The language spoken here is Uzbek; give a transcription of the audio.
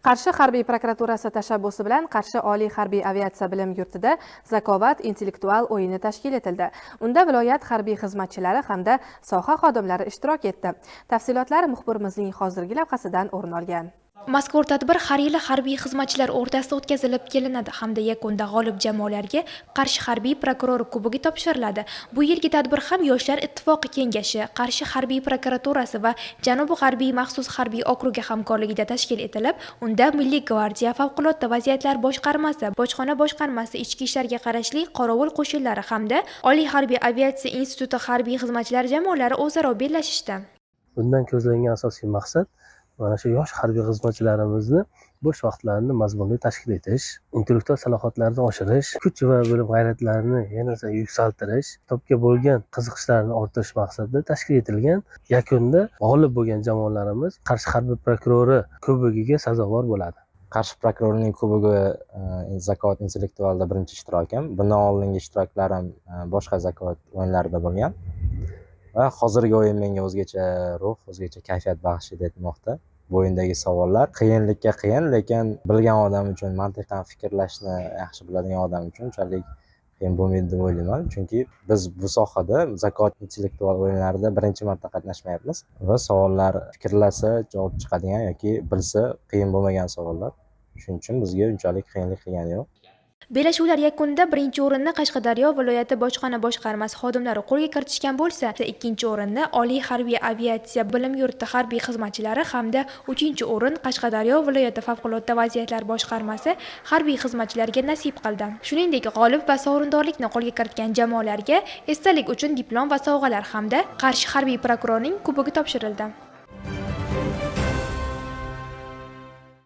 Qarshi harbiy prokuraturasi tashabbusi bilan Qarshi oliy harbiy aviatsiya bilim yurtida "Zakovat" intellektual o'yini tashkil etildi. Unda viloyat harbiy xizmatchilari hamda soha xodimlari ishtirok etdi. Tafsilotlar muxbirimizning hozirgi lavhasidan o'rin olgan. Mazkur tadbir har yili harbiy xizmatchilar o'rtasida o'tkazilib kelinadi hamda yakunda g'olib jamoalarga Qarshi harbiy prokurori kubogi topshiriladi. Bu yilgi tadbir ham Yoshlar ittifoqi kengashi, Qarshi harbiy prokuraturasi va Janubi-G'arbiy maxsus harbiy okrugi hamkorligida tashkil etilib, unda Milliy gvardiya, Favqulodda vaziyatlar boshqarmasi, Bojxona boshqarmasi, ichki ishlarga qarashli qorovul qo'shinlari hamda Oliy harbiy aviatsiya instituti harbiy xizmatchilar jamoalari o'zaro bellashishdi. Bundan ko'zlangan asosiy maqsad mana shu yosh harbiy xizmatchilarimizni bo'sh vaqtlarini mazmunli tashkil etish, intellektual salohiyatlarini oshirish, kuch va bilim g'ayratlarini yanada yuksaltirish, kitobga bo'lgan qiziqishlarini orttirish maqsadida tashkil etilgan. Yakunda g'olib bo'lgan jamoalarimiz Qarshi harbiy prokurori kubogiga sazovor bo'ladi. Qarshi prokurorning kubogi "Zakovat" intellektualda birinchi ishtirokim. Bundan oldingi ishtiroklarim boshqa zakovat o'yinlarida bo'lgan va hozirgi o'yin menga o'zgacha ruh, o'zgacha kayfiyat baxsh etmoqda. Bu o'yindagi savollar qiyinlikka qiyin, lekin bilgan odam uchun, mantiqan fikrlashni yaxshi biladigan odam uchun unchalik qiyin bo'lmaydi deb o'ylayman, chunki biz bu sohada, zakovat intellektual o'yinlarida birinchi marta qatnashmayapmiz va savollar fikrlasa javob chiqadigan yoki bilsa qiyin bo'lmagan savollar. Shuning uchun bizga unchalik qiyinlik qilgani yo'q. Bellashuvlar yakunida birinchi o'rinni Qashqadaryo viloyati bojxona boshqarmasi xodimlari qo'lga kiritishgan bo'lsa, ikkinchi o'rinni Oliy harbiy aviatsiya bilim yurti harbiy xizmatchilari hamda uchinchi o'rin Qashqadaryo viloyati favqulodda vaziyatlar boshqarmasi harbiy xizmatchilariga nasib qildi. Shuningdek, g'olib va sovrindorlikni qo'lga kiritgan jamoalarga esdalik uchun diplom va sovg'alar hamda Qarshi harbiy prokurorning kubogi topshirildi.